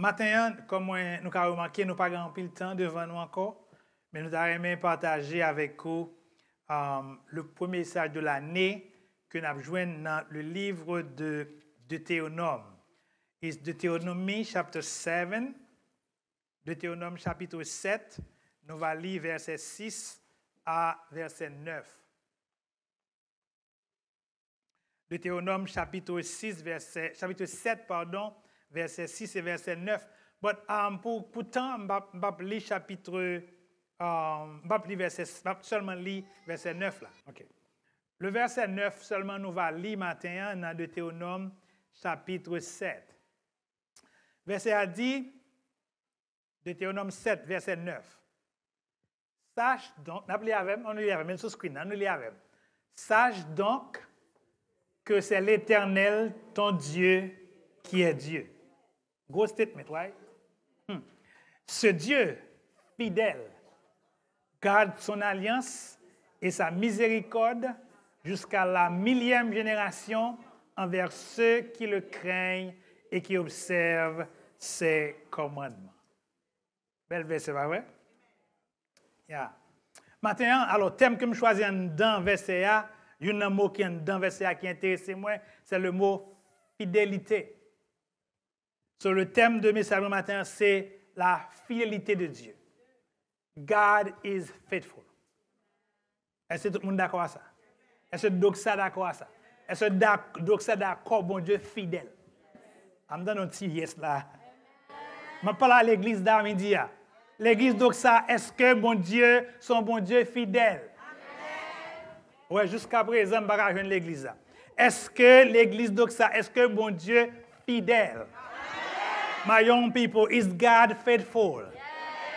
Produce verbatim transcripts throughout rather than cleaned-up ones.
Maten an, kòm mwen, nou ka remake, nou pa gen anpil tan devan nou ankò, men nou ta renmen pataje avèk ou um, le premye mesaj de lane ke n ap jwenn nan le livre de Deutéronome. Is Deutéronomie chapter seven, Deutéronome chapitre sept, nou va li vèsè sis a vèsè nèf. Deutéronome chapitre six, vèsè, chapitre sept, pardon, vèsè sis e vèsè nèf. But um, pou, pou tan, m p ap, m p ap li chapitre, um, m p ap li vèsè, m ap sèlman li vèsè nèf la. Ok. Le vèsè nèf sèlman nou va li maten an nan Deutéronome chapitre sept. Vèsè a di, Deutéronome sept, vèsè nèf. Sache donc, n ap li avè m, ann li avè m, men sou screen nan, ann li avè m. Sache donc que c'est l'Éternel ton Dieu qui est Dieu. Gwo statement, right? Hmm. Ce Dieu fidèle garde son alliance et sa miséricorde jusqu'à la millième génération envers ceux qui le craignent et qui observent ses commandements. Bèl vèsè, pa vre? Ya. Maten an, alò, tèm ke m chwazi anndan vèsè a, youn nan mo ki anndan vèsè a ki enterese mwen, se le mo fidelite. So, le thème de mesaj mwen maten an, se la fidélité de Dieu. God is faithful. Èske tout moun dakò a sa? Èske Doxa dakò a sa? Èske Doxa dakò Bondye fidèl? M tande yon ti yes la. M ap pale a legliz la midi a. Legliz Doxa, èske Bondye se yon Bondye fidèl? Wè, jiska prezan, m pa ka jwenn legliz la. Èske legliz Doxa, èske Bondye fidèl? My young people, is God faithful?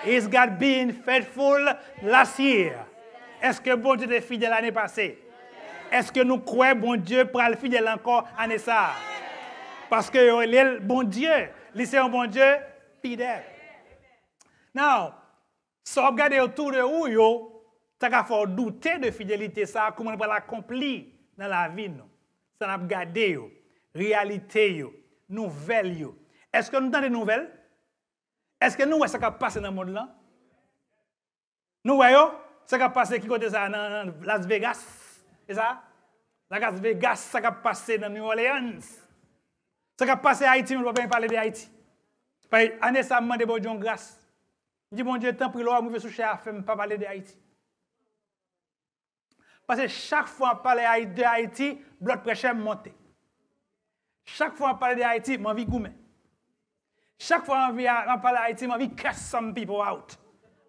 Is God being faithful last year? Èske Bondye te fidèl ane pase? Èske nou kwè Bondye pral fidèl ankò ane sa a? Paske yo rele l Bondye. Li se yon Bondye fidèl. Now, sa w ap gade otou de ou yo, ta ka fè w doute de fidelite sa a, kouman l pral akonpli nan lavi nou. Sa n ap gade yo, reyalite yo, nouvèl yo. Èske nou tande nouvèl? Èske nou wè sa k ap pase nan mond lan? Nou wè yo? Sa k ap pase ki kote sa a? Nan, nan Las Vegas? E sa? Nan Las Vegas, sa k ap pase nan New Orleans? Sa k ap pase Ayiti, nou pa byen pale de Ayiti. Paske ane sa a, m mande Bondye yon gras. M di, Bondye, tanpri, lè w ap rive sou chè a, fè m pa pale de Ayiti. Paske chak fwa m ap pale Ay-, de Ayiti, blood pressure m monte. Chak fwa m ap pale de Ayiti, m anvi goumen. Chak fwa m anvi a, m ap pale Ayiti, m anvi curse some people out.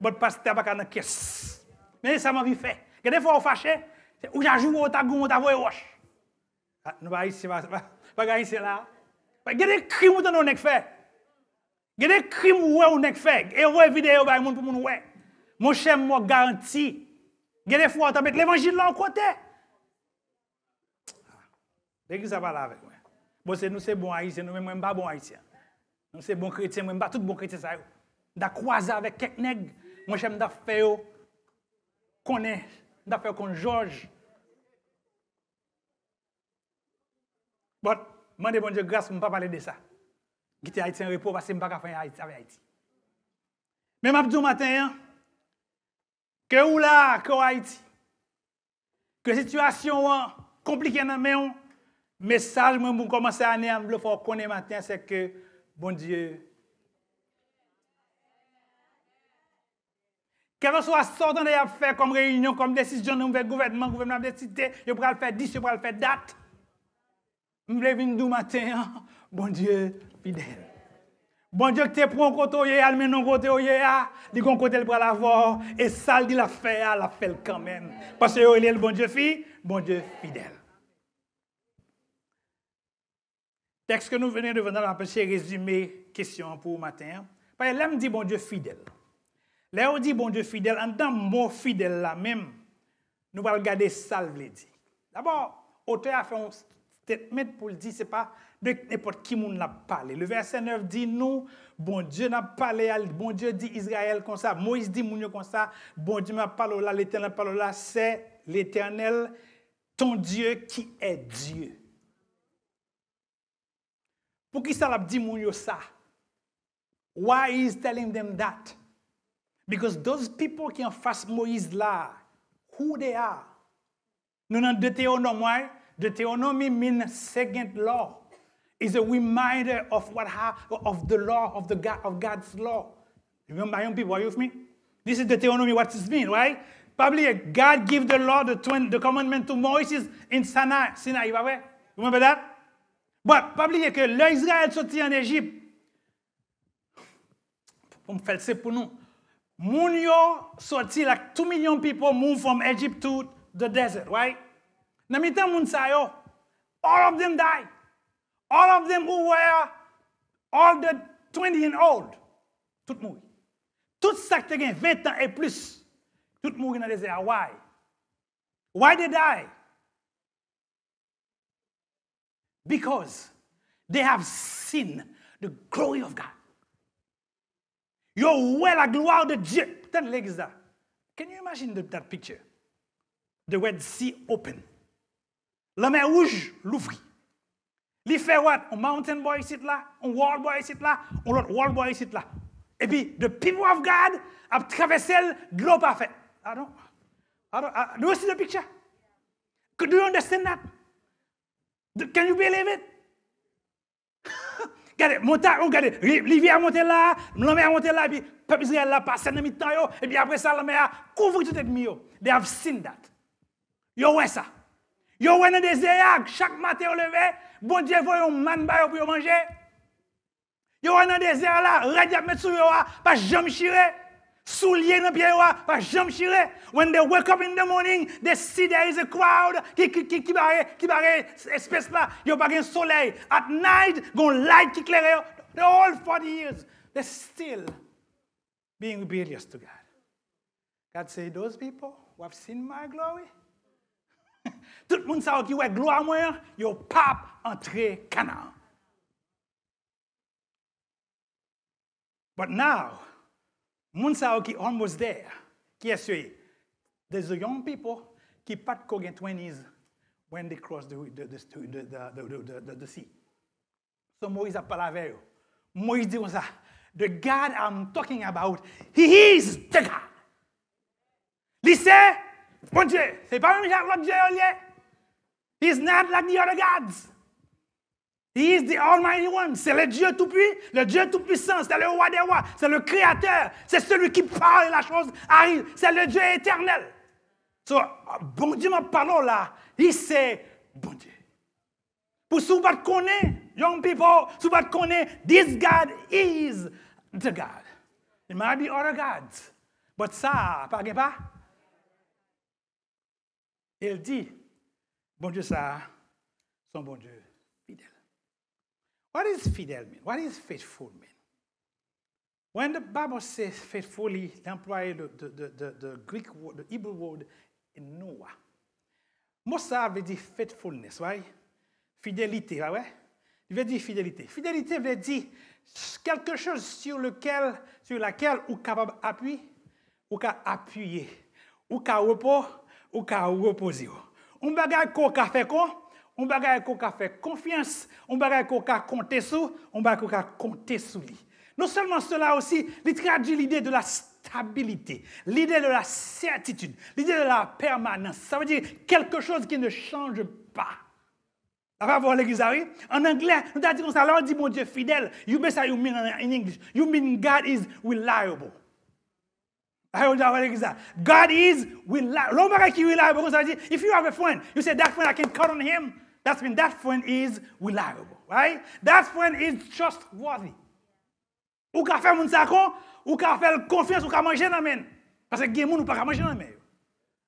But pastè a pa ka nan curse. Men se sa m anvi fè. Gen de fwa ou fache, se ou ja joure, ou ta goumen, ou ta voye wòch. Ah, nou pa Ayisyen, pa, pa, pa gen Ayisyen la. Gen de krim ou tande yon nèg fè. Gen de krim ou wè yon nèg fè. E yo voye videyo bay moun pou moun wè. Monchè, m mò garanti. Gen de fwa ou ta met levanjil la yon kote. Legliz sa pale avèk mwen. Bon, se nou se bon Ayisyen, nou menm mwen m pa bon Ayisyen. Nou se bon kretyen, mwen m pa tout bon kretyen sa yo. M ta kwaze avèk kèk nèg, monchè, m ta fè yo konnen, m ta fè yo konn jòj. But, mande Bondye gras pou m pa pale de sa. Kite Ayiti an repo, paske m pa ka fè anyen Ayiti, avèk Ayiti. Men m ap di w maten an, ke ou la, ke w Ayiti, ke sitiyasyon an konplike nan men w, mesaj mwen pou kòmanse ane a, m vle fè w konnen maten an, se ke Bondye Kèlkeswa sa w tande y ap fè kòm reyinyon, kòm desizyon, nouvèl gouvènman, gouvènman ap deside, yo pral fè dis, yo pral fè dat. M vle vin di w maten an, Bondye fidèl. Bondye ki te pran w kote w ye a, l mennen w kote w ye a, li gon kote l pral avè w, e sa l di l ap fè a, l ap fè l kanmenm. Paske yo rele l Bondye fi, Bondye fidèl. Tèks ke nou vini devan nan, m ap eseye rezime kesyon an pou ou maten an. Paske lè m di Bondye fidèl, lè yo di Bondye fidèl, anndan mo fidèl la menm, nou pral gade sa l vle di. Dabò, otè a fè yon statement pou l di se pa de nenpòt ki moun l ap pale. Le vèsè nèf di nou, Bondye n ap pale a, Bondye di Izrayèl konsa, Moyiz di moun yo konsa, Bondye m ap pale w la, Letènèl ap pale w la, c'est l'Éternel, ton Dieu qui est Dieu. Poukisa l ap di moun yo sa? Why he is telling them that? Because those people ki anfas Moyiz la, who they are? Nou nan Deuteronomy, right? Deuteronomy mean second law. Is a reminder of what ha of the law of the God of God's law. Remember, young people, are you with me? This is Deuteronomy, what it mean, right? Pa bliye, God give the law, the, twen- the commandment to Moses in Sinai. Sinai, pa vre? Remember that? But pa bliye ke lè Izrayèl soti an Ejip, pou m fè l senp pou nou, moun yo soti, like two million people move from Egypt to the desert, right? Nan mitan moun sa yo, all of them die. All of them who were all the twenty and old, tout mouri. Tout sa ki te gen ven tan e plis, tout mouri nan dezè a. Why? Why they die? Because they have seen the glory of God. Yo wè la gloire de Dieu. Tande legliz la. Can you imagine the, that picture? The Red Sea open. Lanmè Wouj louvri. Li fè what? On mountain bò isit la, on wall bò isit la, on lòt wall bò isit la. Epi, the people of God ap travèse l, dlo pa fè. I don't, I don't, I, do you see the picture? Do you understand that? Do, can you believe it? Gade, monta, ou gade, ri- rivyè a monte la, lanmè a monte la, epi pèp Izrayèl la pase nan mitan yo, epi apre sa, lanmè a kouvri tout ènmi yo. They have seen that. Yo wè sa. Yo wè nan dezè a, chak maten yo leve, Bondye voye yon mann ba yo pou yo manje. Yo wè nan dezè a la, rad y ap met sou yo a, pa janm chire. Soulye nan pye yo a, pa janm chire. When they wake up in the morning, they see there is a cloud ki, ki, ki, ki bare, ki bare espès la. Yo pa gen solèy. At night, gon light ki klere yo. The whole forty years, they still being rebellious to God. God say, those people who have seen my glory, tout moun sa yo ki wè glwa mwen an, yo p ap antre Kanaan. But now, moun sa yo ki almost there, kiyès yo ye? There's a young people ki pa t ko gen twenties when they cross the, the, the, the, the, the, the, the, the sea. So Moyiz ap pale avè yo. Moyiz di konsa, the God I'm talking about, he is the God. Li se Bondye. Se pa menm jan ak lòt dye yo l ye. He's not like the other gods. He is the Almighty One. C'est le Dieu tout-puissant, le Dieu tout-puissant, c'est le roi des rois, c'est le créateur, c'est celui qui parle et la chose arrive, c'est le Dieu éternel. So, Bondye m ap pale w la, li se Bondye. Pou si w pa t konnen, young people, si w pa t konnen, this God is the God. It might be other gods, but sa a pa gen pa. E l di, Bondye sa a, se yon Bondye fidèl. What is fidèl mean? What is faithful mean? When the Bible says faithful, li anplwaye the, the, the, the, the Greek word, the Hebrew word, noa. Mo sa a vle di faithfulness, right? Fidelite, pa vre? Li vle di fidelite. Fidelite vle di quelque chose sur lequel, sur laquelle ou kapab apui, ou ka apiye, ou ka repo, ou ka repoze w. Yon bagay ke w ka fè kon, yon bagay ke w ka fè konfyans, yon bagay ke w ka konte sou, yon bagay ke w ka konte sou li. Non seulement cela aussi, li tradui l'idée de la stabilité, l'idée de la certitude, l'idée de la permanence. Ça veut dire quelque chose qui ne change pas. Apa bon legliz la, wi. An anglè, nou ta di konsa, lè w di Bondye fidèl, you may say you mean in English, you mean God is reliable. Ayo, w di legliz la, God is reliable. Lè w bagay ki reliable, konsa di, if you have a friend, you say, that friend, I can count on him. That means that friend is reliable, right? That friend is trustworthy. Ou ka fè moun sa kon, ou ka fè l konfyans, ou ka manje nan men l. Paske gen moun ou pa ka manje nan men yo.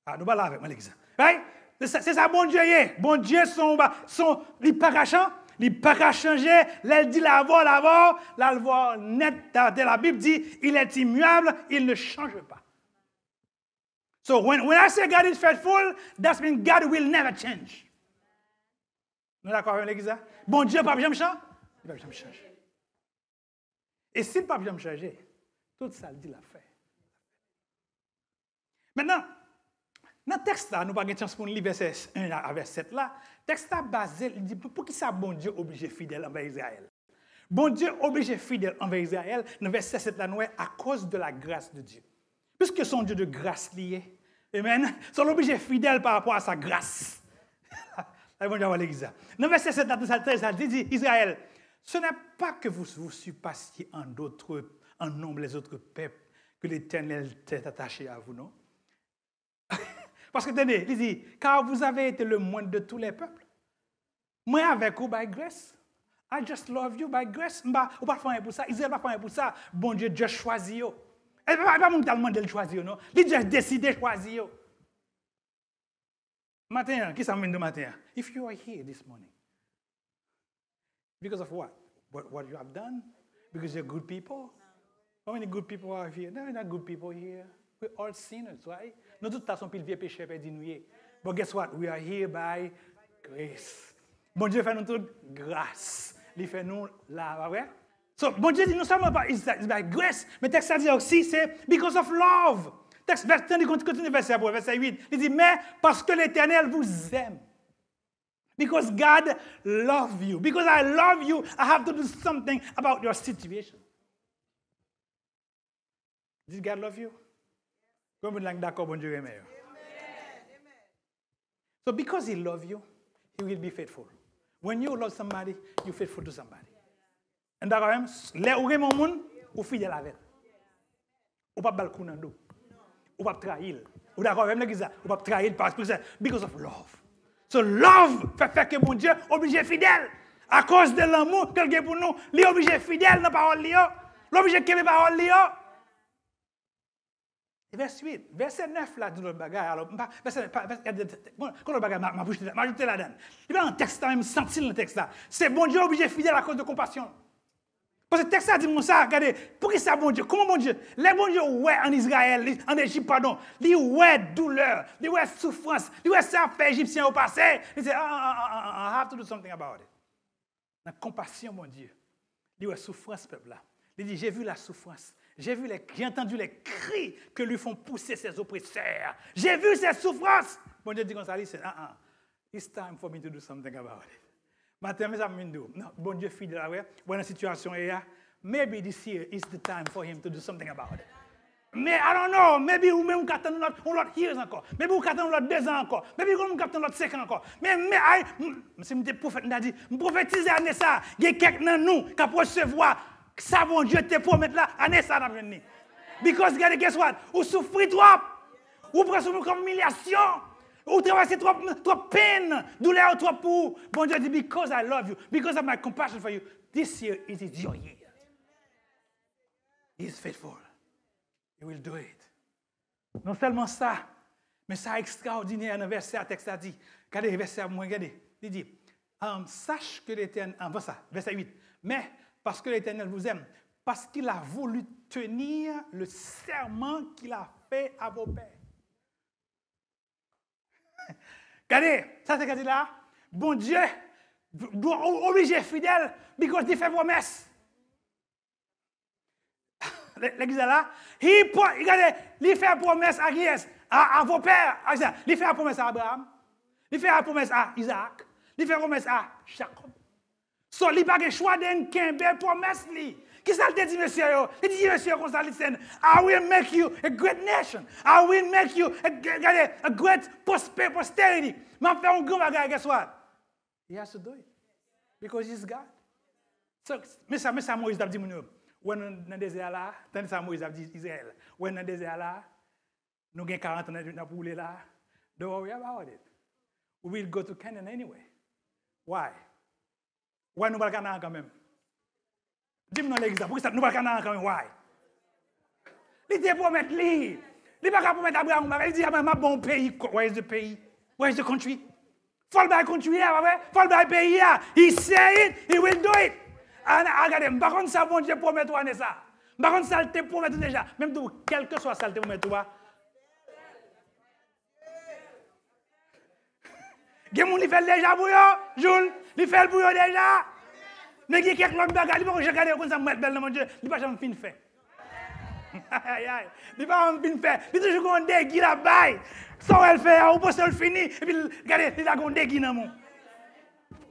Ah, nou pa la avèk mwen legliz la. Right? Se sa, se sa Bondye ye. Bondye se yon ba, se yon, li pa ka chan, li pa ka chanje. Lè l di l avè w, l avè w, l avè w nèt. D'ailleurs, la Bible dit, il est immuable, il ne change pas. So when, when I say God is faithful, that means God will never change. Nou dakò avè m legliz la? Bondye p ap janm chan, li p ap janm chanje. E si l p ap janm chanje, tout sa l di l ap fè. Mentnan, nan tèks la, nou pa gen chans pou n li vèsè en a vèsè sèt la. Tèks la baze, li di, pou, poukisa Bondye oblije fidèl anvè Izrayèl? Bondye oblije fidèl anvè Izrayèl, nan vèsè sèt la, nou wè, à cause de la grâce de Dieu. Piske se yon Dye de gras li ye. Amen. So, l oblije fidèl pa rapò a sa gras. Sa Bondye ap legliz la. Nan vèsè sèt la, trèz la, li di, Izrayèl, ce n'est pas que vous vous surpassiez en d'autres, en nombre les autres peuples que l'Éternel s'est attaché à vous, non? Paske, tande, li di, car vous avez été le moindre de tous les peuples. Mwen avèk ou by grace. I just love you by grace. M pa, ou pa fè anyen pou sa. Izrayèl pa fè anyen pou sa. Bondye just chwazi yo. E pa, e pa moun ki t al mande l chwazi yo, non. Li just deside chwazi yo. Maten an, ki sa m vin di w maten an? If you are here this morning, because of what? What, what you have done? Because you're good people? How many good people are here? There are not good people here. We're all sinners, right? Nou tout la se yon pil vye pechè pèdi nou ye. But guess what? We are here by grace. Bondye fè nou tout gras. Li fè nou la, pa vre? So, Bondye di non sèlman pa, it's, it's by grace, men tèks la di osi se because of love. Tèks, vèsè, tande, kontinye vèsè a pou vèsè uit. Li di, mais parce que l'Éternel vous aime. Because God love you. Because I love you, I have to do something about your situation. Did God love you? Konbyen moun la ki dakò Bondye renmen yo? So because he love you, he will be faithful. When you love somebody, you faithful to somebody. N dakò menm? Lè ou renmen yon moun, ou fidèl avè l. Ou p ap ba l kou nan do. Ou p ap trayi l. Ou dakò avè m, legliz la? Ou p ap trayi l pa espri sa. Because of love. So love fè, fè ke Bondye oblije fidèl. Akoz de lanmou ke l gen pou nou, li oblije fidèl nan pawòl li yo. Li oblije kenbe pawòl li yo. E vèsè uit, vèsè nèf la di lòt bagay. Alò, m pa, vèsè, pa, vèsè, gade, bon, kon lòt bagay, m a, m a ajoute, m a ajoute ladan. Li pa nan tèks la, men m santi l nan tèks la. Se Bondye oblije fidèl akoz de konpasyon l. Paske tèks la di m konsa, gade, poukisa Bondye, kòman Bondye, lè Bondye wè ann Izrayèl, li, ann Ejip, padon, li wè doulè, li wè soufrans, li wè sa y ap fè Ejipsyen yo pase, li di, ah, ah, ah, ah, ah, I have to do something about it. Nan konpasyon Bondye, li wè soufrans pèp la. Li di, j'ai vu la souffrance, j'ai vu les, j'ai entendu les cris que lui font pousser ses oppresseurs. J'ai vu ses souffrances. Bondye di konsa, listen, ah, ah, it's time for me to do something about it. Maten, men sa m vin di w. Non, Bondye fidèl, a vre. Wè nan sitiyasyon e a, maybe this year is the time for him to do something about it. Men, I don't know, maybe ou menm ou ka tann yon lòt, yon lòt years ankò. Maybe ou ka tann yon lòt de zan ankò. Maybe ou menm ou ka tann yon lòt senk an ankò. Men, men, ay, m, si m te pwofèt, m ta di, m pwofetize ane sa, gen kèk nan nou k ap resevwa sa Bondye te pwomèt la, ane sa n ap jwenn li. Because, gade, guess what? Ou soufri twòp. Ou pran soufri kòm imilyasyon. Ou travèse twòp, twòp pen. Doulè yo twòp pou ou. Bondye di, because I love you, because of my compassion for you, this year it is your year. He is faithful. He will do it. Non sèlman sa, men sa ekstraòdinè nan vèsè a, tèks la di. Gade vèsè a pou mwen, gade. Li di, um, sache que l'Éternel, anvan sa, vèsè uit, mais parce que l'Éternel vous aime, parce qu'il a voulu tenir le serment qu'il a fait à vos pères. Gade, sa se gade la, Bondye dwe oblije fidèl, because li fè pwomès. Legliz la, he pro-, gade, li fè pwomès a kiyès? A, a vos pères, a Izaak. Li fè pwomès a Abraram. Li fè pwomès a Izaak. Li fè pwomès a Jakòb. So, li pa gen chwa de kenbe pwomès li. Kisa l te di mesye yo? Li di mesye yo konsa, listen, I will make you a great nation. I will make you a, gade, a great prosper-, posterity. M ap fè yon gran bagay, guess what? He has to do it. Because he's God. So, men sa, men sa Moyiz t ap di moun yo. Wè nou nan dezè a la, tande sa Moyiz ap di Izrayèl. Wè nan dezè a la, nou gen karant an n ap woule la. Don't worry about it. We will go to Canaan anyway. Why? Why nou pral Kanaran kanmenm? Di m non, legliz la, poukisa nou pral Kanaran kanmenm? Why? Li te pwomèt li. Li pa ka pwomèt Abraram yon bagay. Li di, Abraram, m ap ba w yon peyi. Where is the peyi? Where is the country? Fò l bay country a, pa vre? Fò l bay peyi a. He say it, he will do it. A, a, gade, m pa konn sa Bondye pwomèt ou ane sa. M pa konn sa l te pwomèt ou deja. Men m di w, kèlkeswa sa l te pwomèt ou a, gen moun li fè l deja pou yo, Joul. Li fè l pou yo deja. Men gen kèk lòt bagay, li poko janm gade yo konn sa m mèt bèl nan Bondye. Li pa janm fin fè. Ay, ay. Li pa janm fin fè. Li toujou gen yon degi l ap bay. Sa w wè l fè a, ou panse l fini, epi l, gade, li lage yon degi nan men w.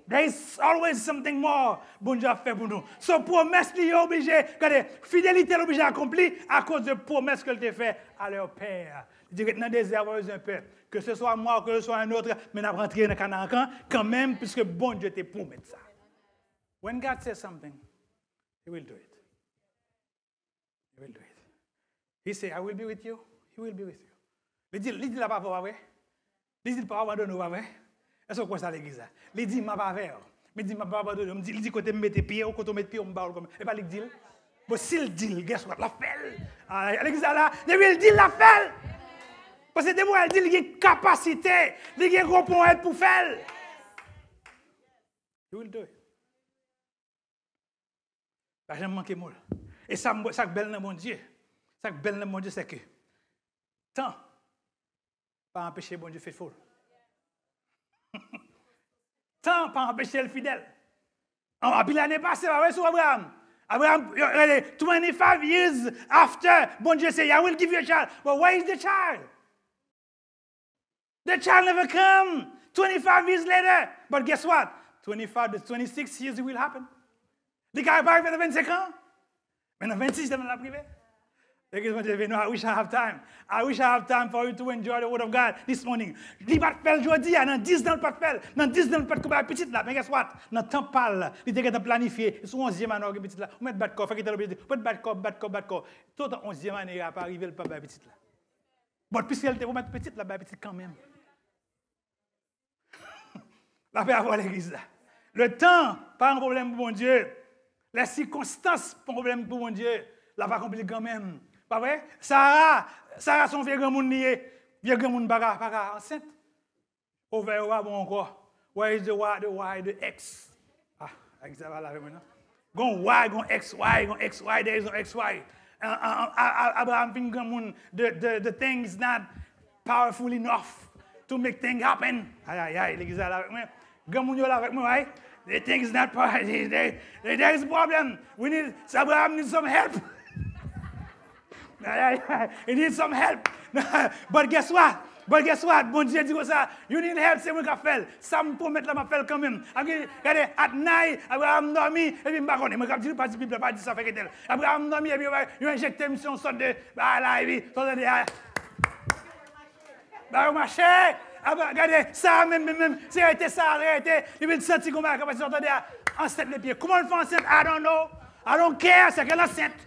There is always something more Bondye ap fè pou nou. So, pwomès li yo oblije, gade, fidelite l oblije akonpli akoz de pwomès ke l te fè a lè pè. Li di, ret nan dezè a, pa bezwen pè. Que ce soit moi ou que ce soit un autre, men n ap rantre nan Kanaran kanmenm, piske Bondye te pwomèt sa. When God says something, He will do it. He will do it. He say, I will be with you. He will be with you. Li di, li di l ap avè w, pa vre? Li di l pa abandone w, pa vre? Èske w kwè sa legliz la? Li di, m ap avè w. Li di, m ap abandone w. M di, li di, kote m mete pye w, kote w met pye w, m ba w l kòm. E pa li k di l? Bon, si l di l, guess what? L ap fè l. Ah, legliz la la, depi l di l, l ap fè l. Paske depi w wè l di l gen kapasite, li gen konprann pou fè l. He will do it. Pa janm manke mo l. E sa, m- sa k bèl nan Bondye, sa k bèl nan Bondye, se ke tan pa anpeche Bondye faithful. Tan pa anpeche l fidèl. An, anpil ane pase, pa vre, sou Abraham. Abraham, yo, rele, twenty-five years after, Bondye se, I will give you a child. But where is the child? The child never come. Twenty-five years later. But guess what? Twenty-five to twenty-six years it will happen. Li ka pa rive nan vennsenk an. Men nan vennsis an, l ap rive. Legliz Bondye vini, I wish I have time. I wish I have time for you to enjoy the word of God this morning. Li pa t fè l jodi a, nan dis zan l pa t fè l. Nan dis zan l pa t ko bay pitit la. Men guess what? Nan tan pa l, li te gentan planifye. Sou onzyèm ane w gen pitit la. Ou mèt bat kò, fè ki tan l oblije di. Ou mèt bat kò, bat kò, bat kò. Toutan onzyèm ane a pa rive, l pa bay pitit la. But piske l te pwomèt pitit, l ap bay pitit kanmenm. Lapè avè w, legliz la. Le tan pa yon pwoblèm pou Bondye. Les circonstances pa yon pwoblèm pou Bondye. L ap akonpli l kanmenm. Pa vre? Sara, Sara se yon vye granmoun li ye. Vye granmoun pa ka, pa ka ansent. Ovè yo pa bon ankò. Where is the why, the why, the X? Ah, legliz la pa la avè mwen, non. Gon why, gon X Y, gon X Y, there is no X Y. Ah, ah, ah, ah, Abraham fin granmoun, the, the, the thing is not powerful enough to make thing happen. Ay, ay, ay, legliz la la avèk mwen. Granmoun yo la avèk mwen, right? The thing is not powerful. There, there, there is a problem. We need, Abraham needs some help. Ay, ay, ay, he need some help. But guess what? But guess what? Bondye di konsa, you need help, se mwen k ap fè l. Sa m pwomèt la, m ap fè l kanmenm. Gade, at night, Abraham dòmi, epi m pa konnen. Mwen k ap di, pa di Bib la, pa di sa, fè ki tel. Abraham dòmi, epi yo, yo enjekte misye yon sòt de, ba la, epi, sa w tande a. Ba yo mache. Aba, gade, sa menm, menm, menm, se rete sa, rete, li vin santi gon bagay k ap pase, sa w tande a. Ansent le pye. Kouman l fè ansent? I don't know. I don't care, se ke l ansent.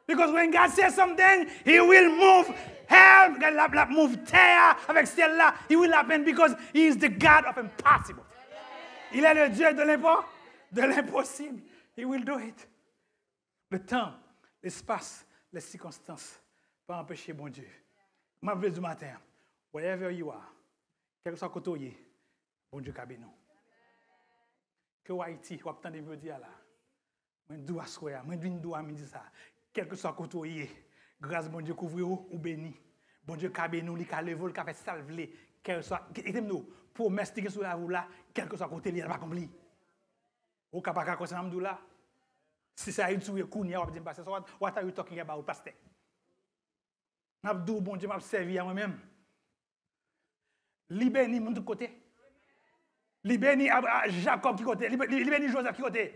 Because when God says something, He will move hell, l ap, l ap move tè a avèk syèl la. He will happen because He is the God of impossible. Il est le Dieu de l'impo-, de l'impossible. He will do it. Le temps, l'espace, les circonstances pa anpeche Bondye. M ap vle di w maten an, wherever you are, kèlkeswa kote w ye, Bondye ka beni w. Ke w Ayiti, w ap tande m jodi a la. Mwen di w aswè a, mwen vin di w a midi sa a. Kèlkeswa kote w ye, gras Bondye kouvri w, ou beni. Bondye ka beni w, li ka leve w, li ka fè sa l vle. Kèlkeswa, kite m di w, pwomès li gen sou lavi w la, kèlkeswa kote l ye, l ap akonpli. Ou ka pa ka kwè sa m ap di w la. Si se Ayiti w ye kounye a, w ap di m, pastè, so what, what are you talking about, pastè? M ap di w, Bondye m ap sèvi a mwen menm. Li beni moun tout kote. Li beni Ab-, a, Jakòb ki kote? Li, li, li beni Jozèf ki kote?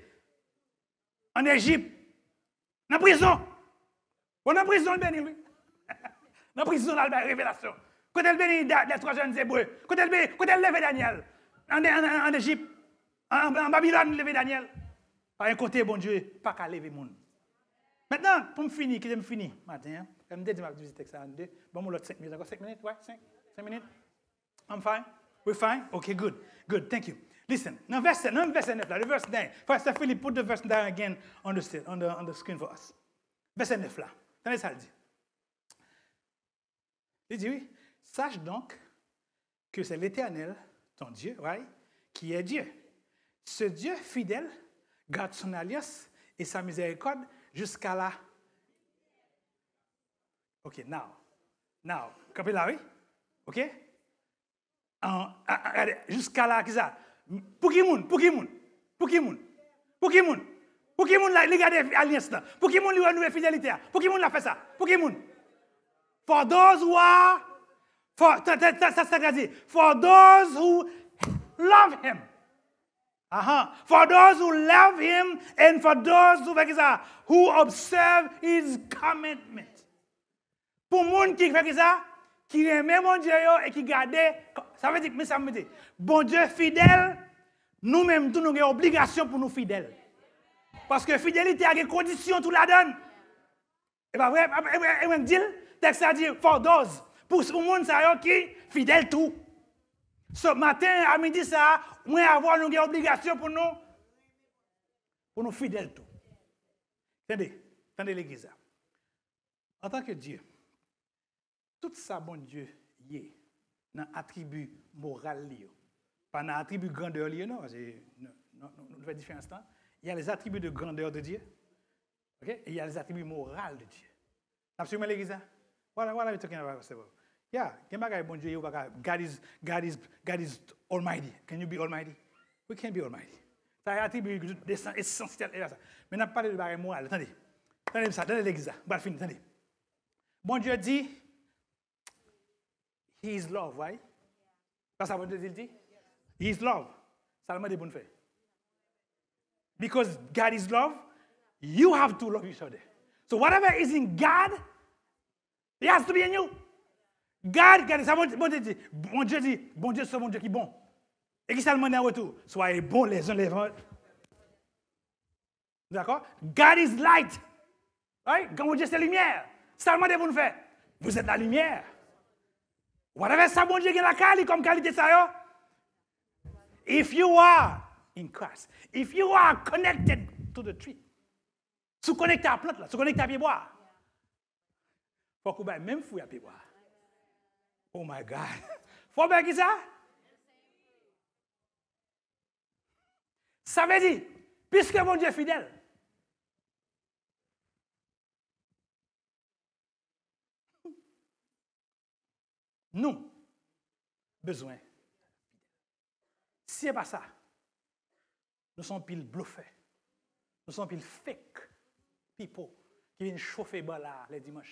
Ann Ejip. Nan prizon. Bon, nan prizon, l beni l, wi. Nan prizon, l al bay revelasyon. Kote l beni Da-, les trois jeunes Hébreux? Kote l beni, kote l leve Danyèl? Ann, ann, ann, ann Ejip. Ann, ann, ann Babilòn, li leve Danyèl. Pa gen kote Bondye pa ka leve moun. Mentnan, pou m fini, kite m fini maten an. Lè m te di m ap divize tèks la an de, ban m yon lòt senk minit ankò, senk minit, wi, senk, senk minit. I'm fine? We fine? Okay, good. Good, thank you. Listen, nan vèsè, nan vèsè nèf la, the verse nine. Pastor Philip, put the verse nine again on the sta-, on the, on the screen for us. Vèsè nèf la. Tande sa l di. Li di, wi, sache donc que c'est l'Éternel, ton Dieu, right, qui est Dieu. Ce Dieu fidèle garde son alliance et sa miséricorde jusqu'à la. Ok, now. Now, kanpe la, wi. Ok? An, a, a, gade, jiska la, kisa? Pou ki moun? Pou ki moun? Pou ki moun? Pou ki moun? Pou ki moun la, li gade alyans lan? Pou ki moun li renouvle fidelite a? Pou ki moun la fè sa? Pou ki moun? For those who are, for, ta, ta, ta, sa, sa ka di, for those who love him. Aha. For those who love him and for those who, fè ki sa? Who observe his commandment. Pou moun ki fè ki sa? Ki renmen Bondye yo e ki gade. Sa vle di, men sa m di. Bondye fidèl, nou menm tou nou gen obligasyon pou nou fidèl. Paske fidelite a gen kondisyon tou ladan l. E pa vre? E mwen k di l, tèks la di, for those, pou, pou moun sa yo ki fidèl tou. So, maten a midi sa a, mwen avè w nou gen obligasyon pou nou, pou nou fidèl tou. Tande, tande legliz la. Antanke Dye, tout sa Bondye ye nan atribi moral li yo, pa nan atribi grandè li yo, non, paske nou, nou, nou fè diferans lan. Il y a les attributs de grandeur de Dieu, ok? Et il y a les attributs moraux de Dieu. N ap swiv mwen legliz la? What, what are you talking about, Pastor Bob? Yeah, gen bagay Bondye ye ou pa ka. God is, God is, God is almighty. Can you be almighty? We can't be almighty. Sa e atribi esansyèl e sa. Men n ap pale de bagay moral. Tande. Tande sa, tande legliz la. M pral fini, tande. Bondye di, He is love, right? Pa sa Bondye di l di? He is love. Sa l mande pou n fè. Because God is love, you have to love each other. So whatever is in God, it has to be in you. God, gade sa Bondye, Bondye di. Bondye di, Bondye se Bondye ki bon. E ki sa l mande an retou? Soyez bons les uns les autres. Dakò? God is light. Right? Gran Bondye se limyè. Sa l mande pou n fè? Vous êtes la lumière. Whatever sa Bondye gen lakay li kòm kalite sa yo, if you are in Christ, if you are connected to the tree, si w konekte a plant la, si w konekte a pyebwa, fòk ou bay menm fwi a pyebwa. Oh my God. Fò w bay ki sa? Sa vle di, piske Bondye fidèl, nou bezwen fidèl. Si se pa sa, nou se yon pil blofè. Nou se yon pil fake people ki vin chofe ban la lè dimanch,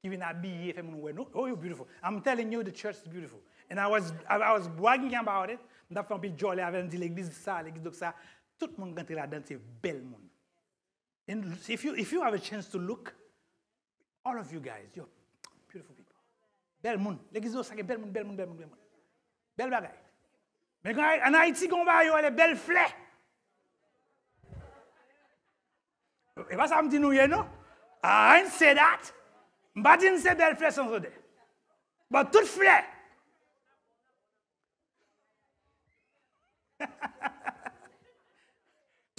ki vin abiye, fè moun wè nou. Oh, you beautiful. I'm telling you, the church is beautiful. And I was, I, I was bragging about it. M t ap fè yon pil djòlè avè l, m di legliz sa, legliz dok sa. Tout moun k antre ladan se bèl moun. And if you, if you have a chance to look, all of you guys, you're beautiful people. Bèl moun. Legliz yo sa gen bèl moun, bèl moun, bèl moun, bèl moun. Bèl bagay. Men gen, an Ayiti gen yon bagay yo rele bèl flè. E pa sa m di nou ye, non. I ain't say that. M pa di n se bèl flè sans odè. But tout flè.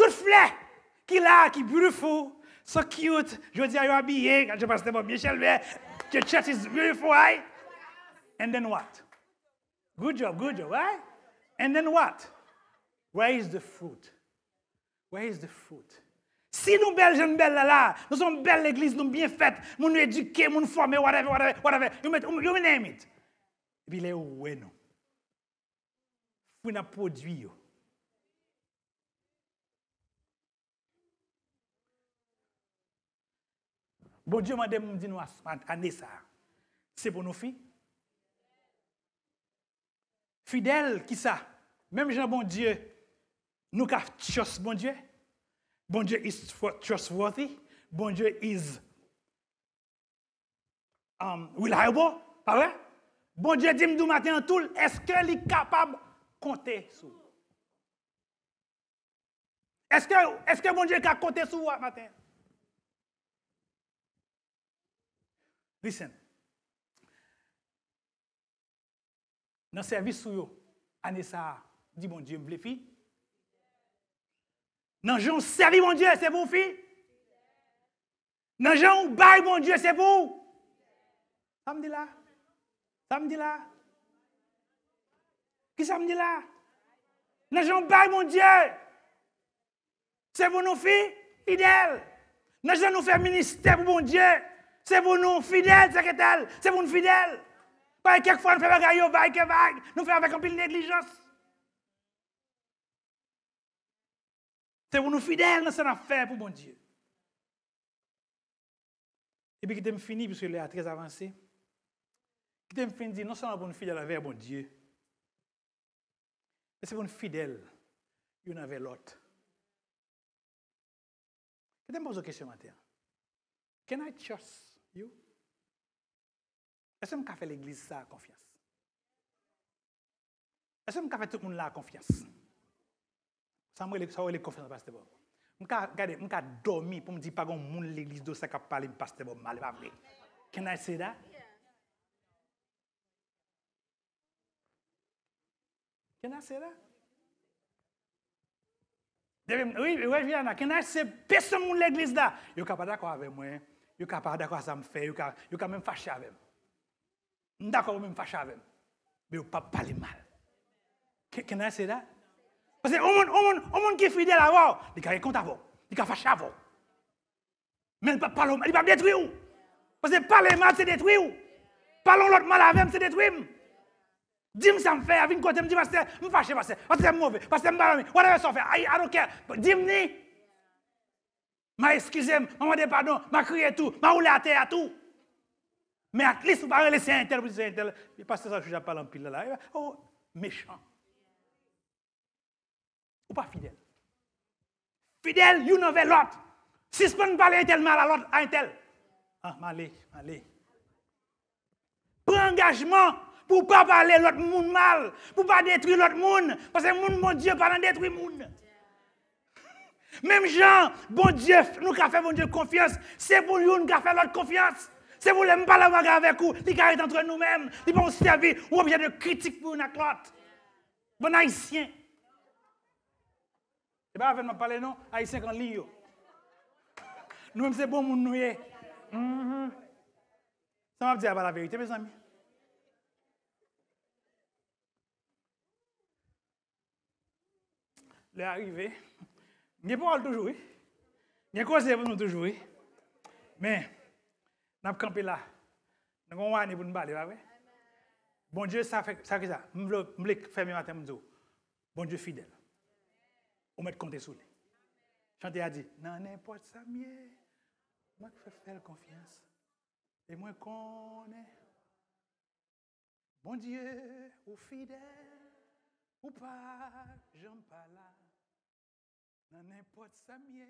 Tout flè ki la, ki beautiful, so cute. Jodi a yo abiye, gade pastè Bob Michel, men the church is beautiful, right? And then what? Good job, good job, right? And then what? Where is the fruit? Where is the fruit? Si nou bèl jan n bèl la la, nou se yon bèl legliz, nou byen fèt, moun nou edike, moun fòme, whatever, whatever, whatever, you, met, you name it. Epi lè yo wè nou, fwi n ap pwodui yo. Bondye mande m di nou ane sa a, se pou nou fi. Fidèl, kisa? Menm jan Bondye, nou ka trust Bondye. Bondye is trustworthy. Bondye is um, reliable, pa vre? Bondye di m di w maten an tou, èske li kapab konte sou ou? Èske, èske Bondye ka konte sou ou a maten an? Listen. Nan sèvis ou yo, ane sa a, di Bondye, m vle fi. Nan jan w sèvi Bondye, se pou w fi. Nan jan w bay Bondye, se pou w. Sa m di la? Sa m di la? Ki sa m di la? Nan jan w bay Bondye, se pou nou fi, fidèl. Nan jan nou fè ministè pou Bondye, se pou nou fidèl, sèkretè, se pou nou fidèl. Paske kèk fwa nou fè bagay yo vag ke vag, nou fè avèk anpil neglijans. Se pou nou fidèl nan sa n ap fè pou Bondye. Epi kite m fini, piske lè a trè avanse. Kite m fin di, non sèlman pou n fidèl anvè Bondye, men se pou n fidèl youn anvè lòt. Kite m poze w kesyon maten an. Can I trust you? Èske m ka fè legliz sa a konfyans? Èske m ka fè tout moun la a konfyans? Sa m rele, sa w rele konfyans, pastè Bob? M ka, gade, m ka dòmi pou m di pa gen moun legliz do sa k ap pale m pastè Bob mal, e pa vre. Can I say that? Can I say that? Depi m, wi, wi, Viana, can I say, pèsonn moun legliz la, yo ka pa dakò avè mwen, yo ka pa dakò a sa m fè, yo ka, yo ka menm fache avè m. M dakò pou menm fache avè m. Men yo p ap pale mal. Can, can I say that? Paske yon moun, yon moun, yon moun ki fidèl avè w, li ka gen kont avè w. Li ka fache avè w. Men li p ap pale w mal, li p ap detwi w. Paske pale mal, se detwi w. Pale yon lòt mal avè m, se detwi m. Di m sa m fè a, vin kote m, di, pastè, m fache, pastè. Pastè, m move. Pastè, m pa dòmi. Whatever sa w fè. I, I don't care. Di m ni. M a eskize m, m a mande padon, m a kriye tou, m a woule atè a tou. Men at least ou pa rele se entèl pou di se entèl. Pastè sa chouja pale anpil la. Oh, mechan. Ou pa fidèl. Fidèl youn anvè lòt. Sispann pale entèl mal a lòt, a entèl. Ah, m ale, m ale. Pran angajman pou w pa pale lòt moun mal, pou w pa detwi lòt moun, paske moun Bondye pa nan detwi moun. Menm jan Bondye, nou ka fè Bondye konfyans, se pou youn ka fè lòt konfyans. Se pou lè m pale yon bagay avèk ou, li ka ret antre nou menm, li pa yon sèvi, yon objè de kritik pou youn ak lòt. Bann Ayisyen. E pa avè n m ap pale non, Ayisyen k an liy yo. Nou menm se bon moun nou ye. Mhm. Sa m ap di a pa laverite, mezanmi. Lè a rive. M gen pawòl toujou, wi. M gen koze pou nou toujou, wi. Men, n ap kanpe la. Nou gen yon ane pou nou pale, pa vre? Bondye, sa fè, sa ki sa? M vle, m vle fèmen maten, m di w, Bondye fidèl. Ou mèt konte sou li. Chante a di, nan nenpòt sa m ye, mwen k fè fè l konfyans. E mwen konnen, Bondye, ou fidèl, ou pa janm pa la. Nan nenpòt sa m ye,